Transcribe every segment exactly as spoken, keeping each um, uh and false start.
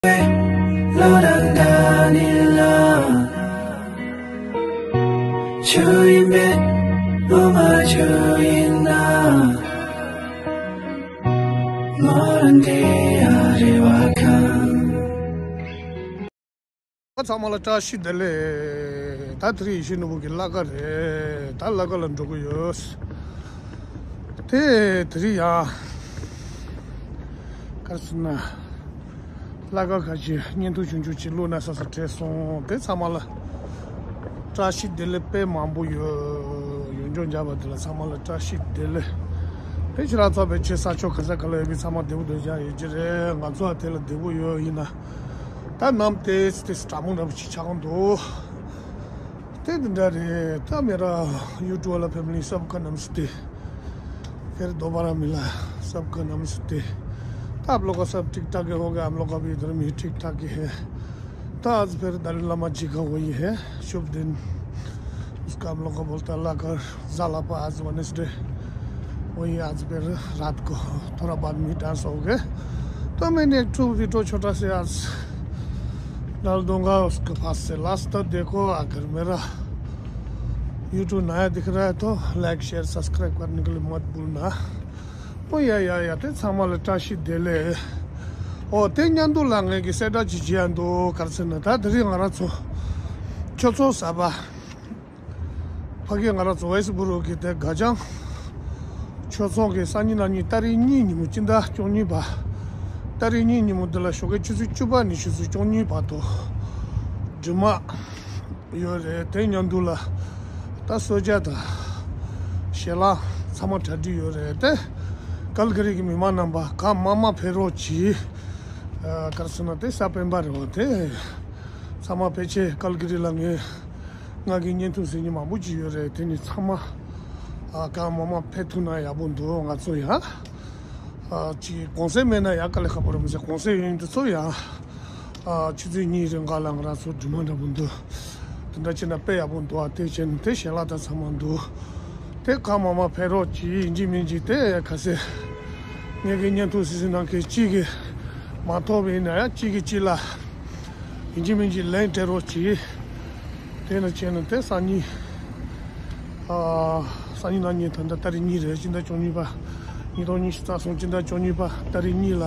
ལོ་དང་ཟླ་ནི་ལ། ཆུ་ཡིན་པས་ངོ་མ་ཆུ་ཡིན་ན། ང་རང་དེ་ཡ་རེ་བ་ཁང་། ཚང་མ་ལ་བཀྲ་ཤིས་བདེ་ལེགས། ད་དེ་རིང་ཡེ་ཤེས་ནོར་བུ་གི་གླ་ཀ་རེད། ད་གླ་ཀ་ལ་འགྲོ་གི་ཡོད། དེ་དེ་རིང་ཡང་ག་རེ་ཟེར་ན། གླ་ཀ་ཁ་ཅིག་བརྙན་ཐུང་ཆུང་ཆུང་ཅིག་བླུགས་ན་བསམ་བསམ་དྲན་སོང་། དེ་ཚང་མ་ལ་བཀྲ་ཤིས་བདེ་ལེགས་དཔེ་མང་པོ་ཡོད། ཡོད་འཇོག་འཇགས་པ་དེ་ལ་ཚང་མ་ལ་བཀྲ་ཤིས་བདེ་ལེགས། དེ་ཕྱི་ར་ཚོགས་པའི་ཆེ་ས་ཕྱོགས་ག་ས་ག་ལ་ཡོད་པའི་ཚང་མ་བདེ་པོ་བདེ་འཇགས་ཡོད་ཀྱི་རེད། ང་ཚོ་ལ་དེ་ལ་བདེ་པོ་ཡོད་ཡིན་ན། ད་ནམ་ཏེ་ཏེ་དྲག་མོ་འདྲ་པོ་ཅིག་ཆགས་ཀྱི་འདུག་དེ་འདི་འདྲ་རེད། ད་མེ་ར་ཡུ་ཊུབ་ལ་ཕེ་མི་ལི་སབ་ཁ་ནམ་སུ་དེ། ཕེར་དོ་པ་ར་མི་ལ་སབ་ཁ་ནམ་སུ་དེ། ད་ཨབ་ལོ་ཀ་སབ་ཊིག་ཊོག་གི་ཧོ་ག་ཨབ་ལོ་ཀ་བི་དར་མི་ཊིག་ཊོག་གི་ཧེ། ད་ཨ་ཙི་ཕེར་ད་ལི་ལ་མ་ཇི་ག་ཧོ་ཡི་ཧེ། ཤུབ་དིན། སྐམ་ལོ་ཀ་བོལ་ཏ་ལ་ཀར་ཟ་ལ་པ་ཨ་ཙི་ཝེ་ནེ་སི་ཌེ། ཧོ་ཡི་ཨ་ཙི་ཕེར་ར་ཏ་ཀོ་ཐོ་ར་བཱད་མི་ཌན་སི་ཧོ་གེ། तो मैंने एक ठो वीडियो छोटा से आज डाल दूंगा, उसके पास से लास्ट तक देखो। अगर मेरा YouTube नया दिख रहा है तो लाइक, शेयर, सब्सक्राइब करने के लिए मत भूलना। ཨོ་ཡ་ཡ་ཡ། དེ་ཚང་མ་ལ་བཀྲ་ཤིས་བདེ་ལེགས། ཨོ་དེ་མཉམ་དུ་ལ་ངས་ཀྱི་གསལ་བསྒྲགས་ཅིག་བྱེད་ཡ་འདུག་ག་རེ་ཟེར་ན། ད་དེ་རིང་ང་རང་ཚོ་ཆོས་ཚོགས་གསར་པ། ཕ་གི་ང་རང་ཚོ་ཝེ་སི་སྦུ་རུག་གི་དེ་དགའ་ལྗང་ཆོས་ཚོགས་ཀྱི་སང་ཉིན་གནངས་ཉིན་ཏ་རིག་གཉིས་ཉིན་མོ་སྤྱི་ཟླ་བཅུ་གཉིས་པ། ཏ་རིག་གཉིས་ཉིན་མོ་འདི་ལ་ཞོགས་ཀའི་ཆུ་ཚོད་བཅུ་པ་ནས་ཆུ་ཚོད་བཅུ་གཉིས་བར་དུ་སྒྲོལ་མ་ཡོད་རེད། དེ་མཉམ་དུ་ལ་ད་གསོལ་ཇ་དང་ཞལ་ལག་ཚང་མ་གྲ་སྒྲིག་ཡོད་རེད། དེ་ཀལ་ཀ་རི་གི་མི་མང་རྣམ་པ་གང་མང་མང་ཕེབས་རོགས་གྱིས། ཨ་ག་རེ་ཟེར་ན་དེ་ས་སྤེན་པ་རེད་བ། དེ་ཚང་མ་ཕལ་ཆེར་ཀལ་ཀ་རི་ལ་ངས་ང་གི་བརྙན་ཐུང་གཟིགས་མཁན་མང་པོ་ཅིག་ཡོད་རེད། དེ་ནི་ཚང་མ་ཨ་གང་མང་མང་ཕེབས་ཐུབ་ན་ཡག་པོ་འདུག་ང་ཚོ་ཡང་ཨ་ཅིག་གུང་སེང་མེད་ན་ཡང་དཀའ་ལས་ཁག་པོ་རེད་མི་ཚེ། གུང་སེང་ཡོད་དུས་ཚོ་ཡང་ཨ་ཆུ་ཚོད་གཉིས་རེ་འགའ་ལ་ང་རང་ཚོ་སྒྲོལ་མ་འདྲ་པོ་འདུག་དེ་འདྲ་བྱས་ན་དཔེ་ཡག་པོ་འདུག་ཨ་དེ་བྱས་ན་དེ་ཞལ་ལག་དང་ཚང་མ་འདུག་དེ་གང་མང་མང་ཕེབས་རོགས་གྱིས། ཡིན་གཅིག་མིན་གཅིག་དེ་ག་ཚོད་ངེད་ཀྱི་བརྙན་ཐུང་གཟིགས་གཟིགས་གནང་མཁན་གཅིག་གིས་མ་ཐོབ་པ་ཡིན་ན་ཡང་གཅིག་གིས་གཅིག་ལ་ཡིན་གཅིག་མིན་གཅིག་ལན་སྤྲད་རོགས་གྱིས། དེ་ནས་བྱས་ན་དེ་སང་ཉིན་ཨ་སང་ཉིན་གནངས་ཉིན་ད་ལྟ་ཏ་རིག་གཉིས་རེད། སྤྱི་ཟླ་བཅུ་གཉིས་པ། ཉིས་སྟོང་ཉི་ཤུ་རྩ་གསུམ་སྤྱི་ཟླ་བཅུ་གཉིས་པ་ཏ་རིག་གཉིས་ལ།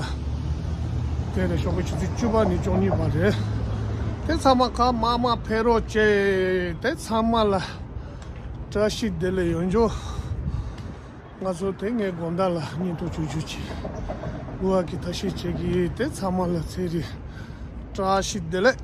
དེ་ནས་ཞོགས་པའི་ཆུ་ཚོད་བཅུ་པ་ནས་བཅུ་གཉིས་བར་རེད། དེ་ཚང་མ་གང་མང་མང་ཕེབས་རོགས་གྱིས། དེ་ཚང་མ་ལ་བཀྲ་ཤིས་བདེ་ལེགས་ཡོད་འཇོག་ང་ཚོ་དེ་ངའི་དགོང་དག་ལ་བརྙན་ཐུང་ཆུང་ཆུང་ཅིག་འགོ་བ་གི་ཐབས་ཤེས་བྱེད་ཀྱི་ཡིན། དེ་ཚང་མ་ལ་ཚེ་རིང་བཀྲ་ཤིས་བདེ་ལེགས།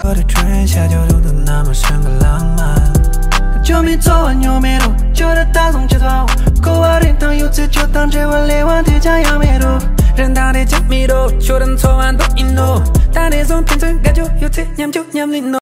ཁྱོད་རེ་ཁྲོན་ཤ་ཇོ་རུ་དུ་ན་མ་སྲང་གི་ལང་མ། ཁྱོད་མི་ཚོ་བ་ཉོ་མེ་རུ་ཁྱོད་ར་ད་སོང་ཆེ་ཚ་བ། ཁོ་བ་རིན་ཐང་ཡོད་ཚེ་ཁྱོད་དང་འབྲེལ་བ་ལས་བ་དེ་ཅང་ཡང་མེ་རུ། རིན་ཐང་རེ་ཅང་མེ་རུ་ཁྱོད་ར་ཚོ་བ་འདུག་ཡིན་ནོ། ད་རེ་སོང་ཕན་ཚུན་དགའ་ཇོ་ཡོད་ཚེ་མཉམ་ཇོ་མཉམ་ལིན་ནོ།